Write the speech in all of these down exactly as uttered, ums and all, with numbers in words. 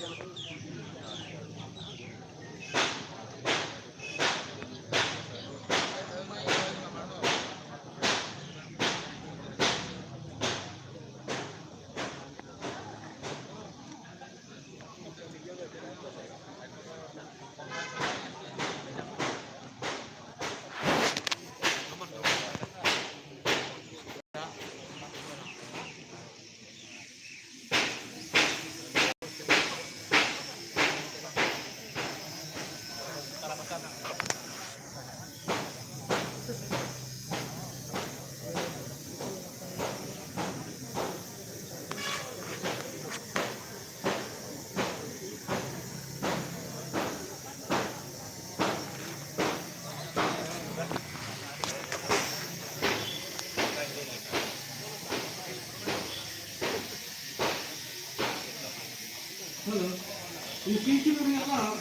Hello. Isi chimuri apa?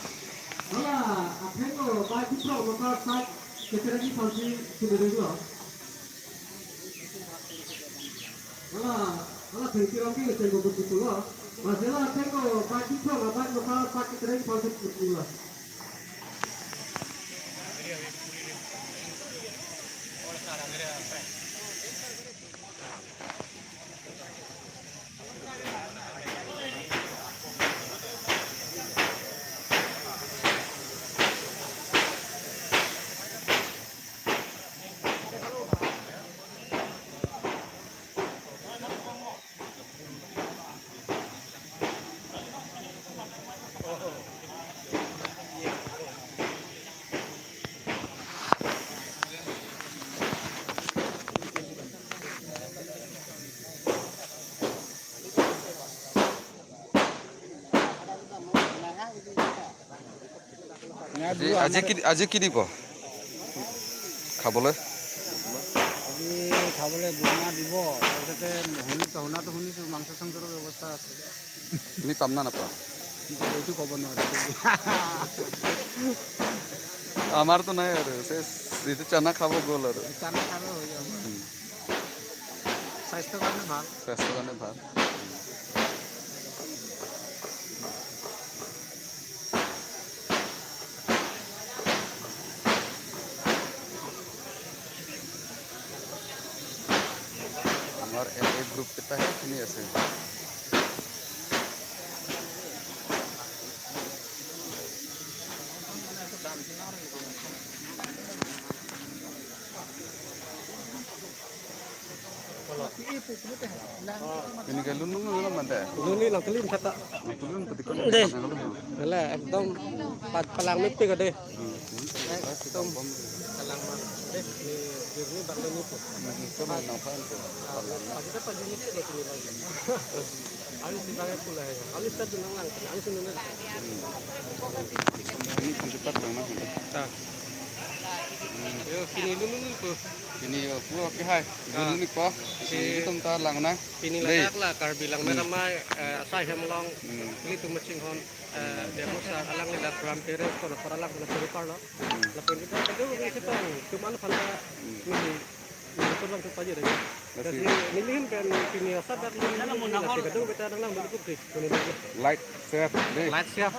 Hala, athengno bai kuthrok lo ta sak keterani phalsi chimuri lo. Hala, hala thengsi rong ke chengko kutu lo. Masela athengno bai kuthrok lo bai lo ta sak keterani phalsi chimuri lo. আজি, আজি কি, আজি কি দিব খাবলৈ? আজি খাবলৈ বুটমাহ দিব, তাৰপিছতে শুনি, শুনাটো শুনিছোঁ মাংস চাংসৰো ব্যৱস্থা আছে। তুমি পাম না নাপাম? এইটো ক'ব নোৱাৰোঁ। আমাৰতো নাই আৰু, চেচ, যিটো চানা খাব গ'ল আৰু। চানা খাব হৈ যাব। উম। স্বাস্থ্যৰ কাৰণে ভাল। স্বাস্থ্যৰ কাৰণে ভাল। আমাৰ এল এ গ্ৰুপ কেইটাহে শুনি আছে। Ini kayak lunung lunung mante. Lunung lang kelim kata. Lunung pati ko. Deh. Wala, ekdom pa-, palang mepik deh. Ekdom. Palang ma. Deh, ni, ni bang ni tu. Ini cuma nang pan tu. Pagi tak pagi ni tu ni bang. Alis di bang pula ya. Alis tak tunang lang. Alis tunang. Ini pun cepat bang, nah. Ah. Yo, pini lunung tu. Pini yo, pu oke hai. Ah. Lunung ni po. Si itum ta lang na. Pini ladak la Karbi Langmera Amei, eh, asai hem along, hmm, ilitum machine hon, eh, dia musa alangli la Gram Terrace kono para lang na puri parlo. Hmm. Lapen kita kedua ni kita cuma lu pada, hmm, ini, ini tu lang tu paja deh. Lasi. Lasi nelihin pen pini asap dak lu, lasi kedua kita lang dulu putri. Light share deh. Light share.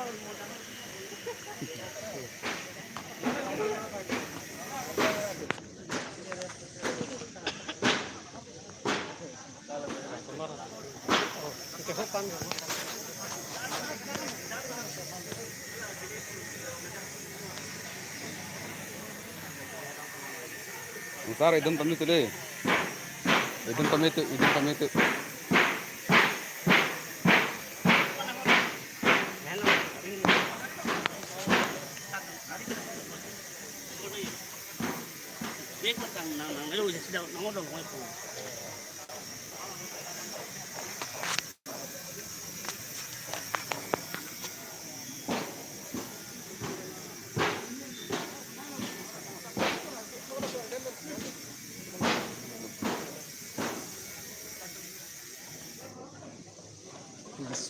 Sir, idun pamit deh. Idun pamit, idun pamit.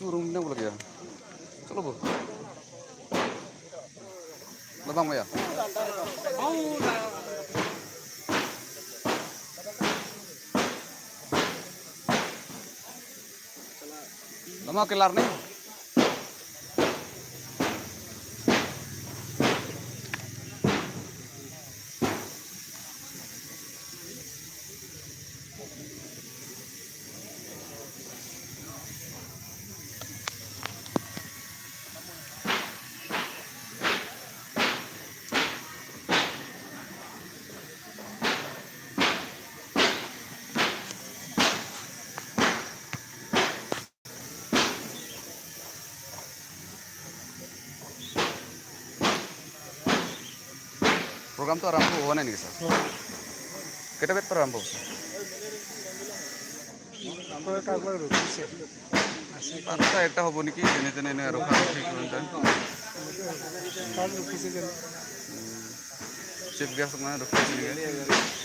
Surung na bola kya? Chalo bo. Labang maya. Lama kelar ni. প্ৰগ্ৰামটো আৰম্ভ হোৱা নাই নেকি, ছাৰ? কেইটা বজাত আৰম্ভ হ'ব, ছাৰ? আমাৰ কাগজ ৰখিছে। পাঁচটা এটা হ'ব নেকি, যেনে তেনে আৰু কাম ঠিক হৈ যায়। কাম ৰখিছে যেন। চিফ গেষ্ট মানে ৰখিছে নেকি?